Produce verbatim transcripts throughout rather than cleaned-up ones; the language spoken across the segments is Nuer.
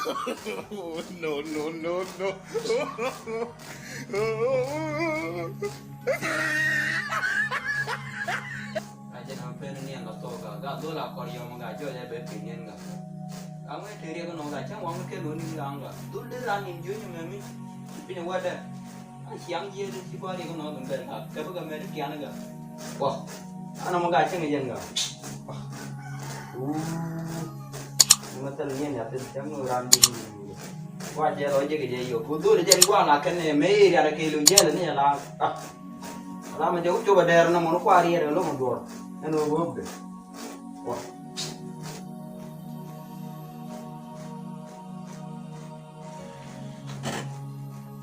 No, no, no, no. A jɛn a pen niɛn la thok ga, ga dhol a kɔr yɔm ga, jɔc a bɛ piny niɛn ga. Ka ŋuɛ te riɛk nɔ ga, cäŋ waŋ kɛ lo niŋ ga ŋa. Dhol dee ran in jiöny mɛ mi. Piny wɛ dɛ. A ciaŋ jiɛth ci kua riɛk nɔ dun bɛ la kɛ bi kɛ mɛ ti kian ga. Wa. Ana mɔ ga cäŋ jɛn ga. Wa. Uu. Ni ma thil niɛn ya thil cäŋ ran di. Wa jɛ rɔ jɛ kɛ jɛ yo. Ku dholi jɛn gua na kɛn ne mɛ area da kɛ lo jɛ le ni la. Ah. La ma jɛ ku coba dɛr na mɔ ni kua riɛk lo mɔ duɔr. Ɛn wä wä bɛ. Wa.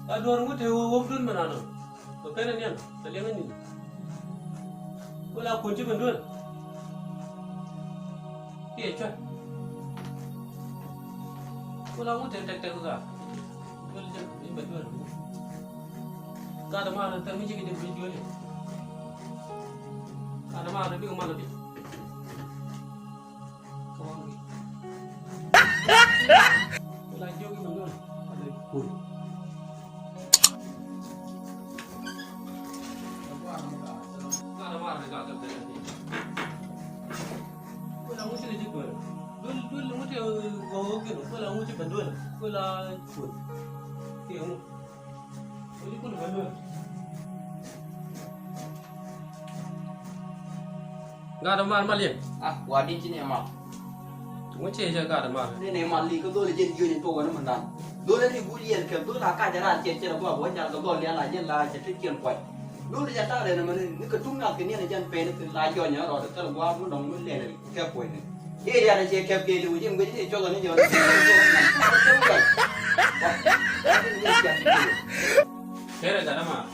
A duɔ̱r ŋut te wä wä dun mɛ na nɔ. Bɛ pɛn a niɛn, bɛ liɛŋ a ni̱n. Wala kun ci bɛ duel. Kiɛ cuɛ. Wala ŋut te tɛk tɛk ka. Duel jɛ, bɛ duel. Ka dɛ ma na tɛr mi ci kɛ jɛ bi duel. Ka dɛ ma na bi mal bi. Gat dämaar mal yɛn. Ah, wa di ci ni mal. Ŋu ci jɛ gat dämaar. Ni ni mal li kä dholi jɛn jiöni tuɔk ni mɛ nan. Dholi ni bul yɛn kɛ dholi a ka jɛ ran cɛ cɛ la gua bɔ jal kɛ dholi ala jɛn la cɛ ti cɛn kuay. Dholi jɛ ta̱a̱ rɛ ni mɛ ni kɛ tum na kɛ ni jɛn pɛn kɛ la jɔnyɛ rɔ de kɛ la gua mu dɔŋ mu lɛn kɛ kuay ni. Area ni cɛ kɛp kɛ liw ji̱n guic ni cɔk ni jɔn. Kɛrɛ gat dämaar.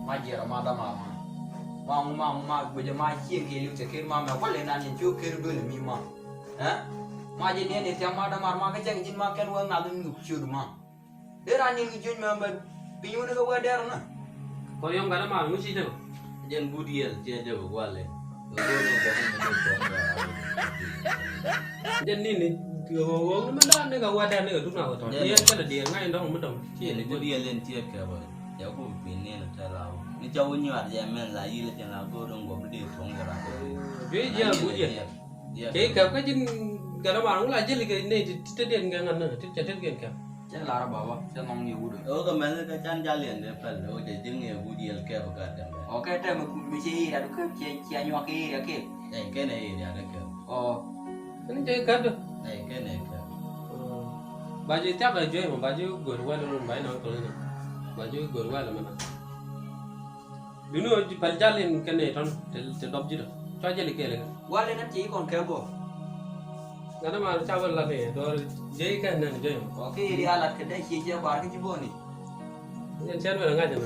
Ma jiɛrɛ ma dämaar ma. Ma ŋu ma ŋu ma guic ma cieŋ kɛ liw cɛ ker ma mɛ kualɛ nan yɛn cu ker duel mi ma. Ɛ? Ma jiɛ niɛn ni thiaŋ ma dämaar ma kä cɛŋ ji̱n ma kɛn wä ŋath ni nhuk ciöt ma. Dee ran niɛn kɛ jiöc mɛ mɛ piny wä ni kɛ wä dɛr na. Kɔn yɔm gat dämaar ŋu ci jɛ. Jɛn but yɛl cɛ jɛ bɛ gualɛ. Jɛn nini ɣöö ni mi la ni kɛ wä dɛr ni kɛ duk na kɛ tɔt. Jɛn. Yɛn kɛlɛ diɛɛr ŋa̱c dɔ̱ŋ mi dɔ̱ŋ. Ci yɛn ni but yɛl yɛn tiɛt kɛ bä. Cɛ ku pin ni ni tɛ la wä ni ca wä nyuar jɛ mɛn la yil jɛ la go̱o̱r in gɔm di tuɔŋ jɛ la go̱o̱r. Juey jɛ but yɛl. Cɛ kɛ kä ji̱n gat dämaar ŋu la jɛl kɛ nɛy ti ti diɛn kɛ ŋa̱n ni ti cɛ tet kɛ kɛ. Cɛ lar baba, cɛ nɔŋ ni wut. Ɛ wä kɛ mɛn kɛ can jal yɛn dee pɛl, ɛ wä jɛ ji̱ ŋɛ wut yɛl kɛp gat dɛm bɛ. Ɔ kɛ tɛm mi ci area du kɛp, cɛ, cɛ nyuak kɛ area kɛp. Ɛ kɛn ɛ area dee kɛp. Ɔ. Kɛn jɛ kɛp dee. Ɛ kɛn ɛ kɛp. Ba ji̱ thiak ɛ juey mɔ, ba ji̱ go̱r wɛl mɔ, ba ji̱ nɔŋ kɔn ni. Ba ji̱ go̱r wɛl mɔ na. Duni ɣöö pɛl jal in kɛn nɛy tɔn te, te dɔp ji̱ tɔ. Cua jɛl ikɛɛl ikɛ. Wal in ɛn ci ikɔn kɛ bɔ. Gat dämaar ca bä lat i̱ dɔɔr jɛ ikɛ nɛn jɛ. Ɔ, kɛ iri a lat kɛ dee ci jɛ kuaar kä ji̱ bɔni. Yɛn cɛn bɛ ŋa̱c ɛn.